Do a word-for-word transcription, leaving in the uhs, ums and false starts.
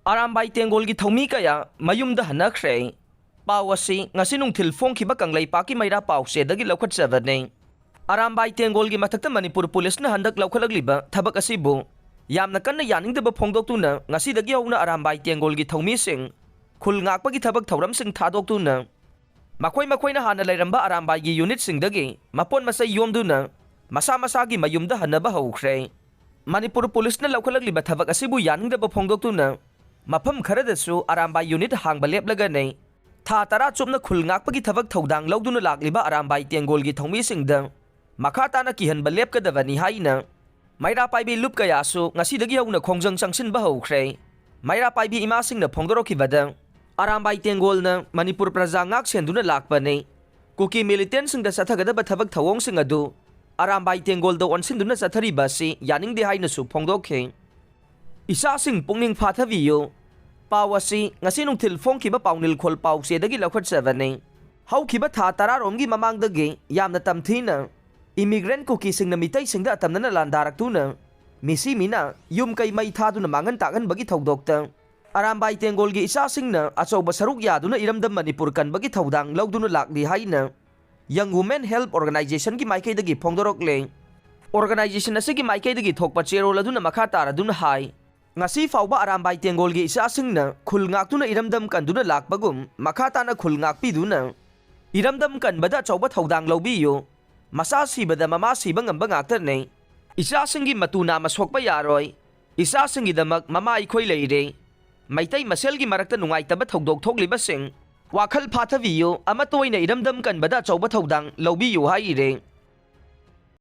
ꯑꯔꯥꯝꯕꯥꯏ ꯇꯦꯡꯒꯣꯜꯒꯤ ꯊꯧꯃꯤ ꯀꯌꯥ ꯃꯌꯨꯝꯗ ꯍꯟꯅꯈ꯭ꯔꯦ꯫ ꯄꯥꯎ ꯑꯁꯤ ꯉꯁꯤ ꯅꯨꯡꯊꯤꯜ ꯐꯣꯡꯈꯤꯕ ꯀꯪꯂꯩꯄꯥꯛꯀꯤ ꯃꯩꯔꯥ ꯄꯥꯎꯆꯦꯗꯒꯤ ꯂꯧꯈꯠꯆꯕꯅꯤ꯫ ꯑꯔꯥꯝꯕꯥꯏ ꯇꯦꯡꯒꯣꯜꯒꯤ ꯃꯊꯛꯇ ꯃꯅꯤꯄꯨꯔ ꯄꯨꯂꯤꯁꯅ ꯍꯟꯗꯛ ꯂꯧꯈꯠꯂꯛꯂꯤꯕ ꯊꯕꯛ ꯑꯁꯤꯕꯨ ꯌꯥꯝꯅ ꯀꯟꯅ ꯌꯥꯅꯤꯡꯗꯕ ꯐꯣꯡꯗꯣꯛꯇꯨꯅ ꯉꯁꯤꯗꯒꯤ ꯍꯧꯅ ꯑꯔꯥꯝꯕꯥꯏ ꯇꯦꯡꯒꯣꯜꯒꯤ ꯊꯧꯃꯤꯁꯤꯡ ꯈꯨꯜ ꯉꯥꯛꯄꯒꯤ ꯊꯕꯛ ꯊꯧꯔꯝꯁꯤꯡ ꯊꯥꯗꯣꯛꯇꯨꯅ ꯃꯈꯣꯏ ꯃꯈꯣꯏꯅ ꯍꯥꯟꯅ ꯂꯩꯔꯝꯕ ꯑꯔꯥꯝꯕꯥꯏꯒꯤ ꯌꯨꯅꯤꯠꯁꯤꯡꯗꯒꯤ ꯃꯄꯣꯠ ꯃꯆꯩ ꯌꯣꯝꯗꯨꯅ ꯃꯁꯥ ꯃꯁꯥꯒꯤ ꯃꯌꯨꯝꯗ ꯍꯟꯅꯕ ꯍꯧꯈ꯭ꯔꯦ꯫ ꯃꯅꯤꯄꯨꯔ ꯄꯨꯂꯤꯁꯅ ꯂꯧꯈꯠꯂꯛꯂꯤꯕ ꯊꯕꯛ ꯑꯁꯤꯕꯨ ꯌꯥꯅꯤꯡꯗꯕ ꯐꯣꯡꯗꯣꯛꯇꯨꯅ ꯃꯐꯝ ꯈꯔꯗꯁꯨ ꯑꯔꯥꯝꯕꯥꯏ ꯌꯨꯅꯤꯠ ꯍꯥꯡꯕ ꯂꯦꯞꯂꯒꯅꯤ꯫ ꯊꯥ ꯇꯔꯥ ꯆꯨꯞꯅ ꯈꯨꯜ ꯉꯥꯛꯄꯒꯤ ꯊꯕꯛ ꯊꯧꯗꯥꯡ ꯂꯧꯗꯨꯅ ꯂꯥꯛꯂꯤꯕ ꯑꯔꯥꯝꯕꯥꯏ ꯇꯦꯡꯒꯣꯜꯒꯤ ꯊꯧꯃꯤꯁꯤꯡꯗ ꯃꯈꯥ ꯇꯥꯅ ꯀꯤꯍꯟꯕ ꯂꯦꯞꯀꯗꯕꯅꯤ ꯍꯥꯏꯅ ꯃꯩꯔꯥ ꯄꯥꯏꯕꯤ ꯂꯨꯞ ꯀꯌꯥꯁꯨ ꯉꯁꯤꯗꯒꯤ ꯍꯧꯅ ꯈꯣꯡꯖꯪ ꯆꯪꯁꯤꯟꯕ ꯍꯧꯈ꯭ꯔꯦ꯫ ꯃꯩꯔꯥ ꯄꯥꯏꯕꯤ ꯏꯃꯥꯁꯤꯡꯅ ꯐꯣꯡꯗꯣꯔꯛꯈꯤꯕꯗ, ꯑꯔꯥꯝꯕꯥꯏ ꯇꯦꯡꯒꯣꯜꯅ ꯃꯅꯤꯄꯨꯔ ꯄ꯭ꯔꯖꯥ ꯉꯥꯛ ꯁꯦꯟꯗꯨꯅ ꯂꯥꯛꯄꯅꯤ꯫ ꯀꯨꯀꯤ ꯃꯤꯂꯤꯇꯦꯟꯁꯤꯡꯗ ꯆꯠꯊꯒꯗꯕ ꯊꯕꯛ ꯊꯧꯑꯣꯡꯁꯤꯡ ꯑꯗꯨ ꯑꯔꯥꯝꯕꯥꯏ ꯇꯦꯡꯒꯣꯜꯗ ꯑꯣꯟꯁꯤꯟꯗꯨꯅ ꯆꯠꯊꯔꯤꯕ ꯑꯁꯤ ꯌꯥꯅꯤꯡꯗꯦ ꯍꯥꯏꯅꯁꯨ ꯐꯣꯡꯗꯣꯛꯈꯤ꯫ ꯏꯆꯥꯁꯤꯡ ꯄꯨꯛꯅꯤꯡ ꯐꯥꯊꯕꯤꯌꯨ꯫ ꯄꯥꯎ ꯑꯁꯤ ꯉꯁꯤ ꯅꯨꯡꯊꯤꯜ ꯐꯣꯡꯈꯤꯕ ꯄꯥꯎꯅꯤꯜꯈꯣꯜ ꯄꯥꯎꯆꯦꯗꯒꯤ ꯂꯧꯈꯠꯆꯕꯅꯤ꯫ ꯍꯧꯈꯤꯕ ꯊꯥ ꯇꯔꯥꯔꯣꯝꯒꯤ ꯃꯃꯥꯡꯗꯒꯤ ꯌꯥꯝꯅ ꯇꯝꯊꯤꯅ ꯏꯃꯤꯒ꯭ꯔꯦꯟ ꯀꯨꯀꯤꯁꯤꯡꯅ ꯃꯤꯇꯩꯁꯤꯡꯗ ꯑꯇꯝꯅꯅ ꯂꯥꯟꯗꯥꯔꯛꯇꯨꯅ ꯃꯤꯁꯤ ꯃꯤꯅ ꯌꯨꯝ ꯀꯩ ꯃꯩ ꯊꯥꯗꯨꯅ ꯃꯥꯡꯍꯟ ꯇꯥꯛꯍꯟꯕꯒꯤ ꯊꯧꯗꯣꯛꯇ ꯑꯔꯥꯝꯕꯥꯏ ꯇꯦꯡꯒꯣꯜꯒꯤ ꯏꯆꯥꯁꯤꯡꯅ ꯑꯆꯧꯕ ꯁꯔꯨꯛ ꯌꯥꯗꯨꯅ ꯏꯔꯝꯗꯝ ꯃꯅꯤꯄꯨꯔ ꯀꯟꯕꯒꯤ ꯊꯧꯗꯥꯡ ꯂꯧꯗꯨꯅ ꯂꯥꯛꯂꯤ ꯍꯥꯏꯅ Young Women Help Organizationꯒꯤ ꯃꯥꯏꯀꯩꯗꯒꯤ ꯐꯣꯡꯗꯣꯔꯛꯂꯦ꯫ Organization ꯑꯁꯤꯒꯤ ꯃꯥꯏꯀꯩꯗꯒꯤ ꯊꯣꯛꯄ ꯆꯦꯔꯣꯜ ꯑꯗꯨꯅ ꯃꯈꯥ ꯇꯥꯔꯗꯨꯅ ꯍꯥꯏ, ꯉꯁꯤ ꯐꯥꯎꯕ ꯑꯔꯥꯝꯕꯥꯏ ꯇꯦꯡꯒꯣꯜꯒꯤ ꯏꯆꯥꯁꯤꯡꯅ ꯈꯨꯜ ꯉꯥꯛꯇꯨꯅ ꯏꯔꯝꯗꯝ ꯀꯟꯗꯨꯅ ꯂꯥꯛꯄꯒꯨꯝ ꯃꯈꯥ ꯇꯥꯅ ꯈꯨꯜ ꯉꯥꯛꯄꯤꯗꯨꯅ ꯏꯔꯝꯗꯝ ꯀꯟꯕꯗ ꯑꯆꯧꯕ ꯊꯧꯗꯥꯡ ꯂꯧꯕꯤꯌꯨ꯫ ꯃꯆꯥ ꯁꯤꯕꯗ ꯃꯃꯥ ꯁꯤꯕ ꯉꯝꯕ ꯉꯥꯛꯇꯅꯤ꯫ ꯏꯆꯥꯁꯤꯡꯒꯤ ꯃꯇꯨ ꯅꯥꯝꯃ ꯁꯣꯛꯄ ꯌꯥꯔꯣꯏ꯫ ꯏꯆꯥꯁꯤꯡꯒꯤꯗꯃꯛ ꯃꯃꯥ ꯑꯩꯈꯣꯏ ꯂꯩꯔꯦ꯫ ꯃꯩꯇꯩ ꯃꯁꯦꯜꯒꯤ ꯃꯔꯛꯇ ꯅꯨꯡꯉꯥꯏꯇꯕ ꯊꯧꯗꯣꯛ ꯊꯣꯛꯂꯤꯕꯁꯤꯡ ꯋꯥꯈꯜ ꯐꯥꯊꯕꯤꯌꯨ꯫ ꯑꯃꯠꯇ ꯑꯣꯏꯅ ꯏꯔꯝꯗꯝ ꯀꯟꯕꯗ ꯑꯆꯧꯕ ꯊꯧꯗꯥꯡ ꯂꯧꯕꯤꯌꯨ ꯍꯥꯏꯔꯦ꯫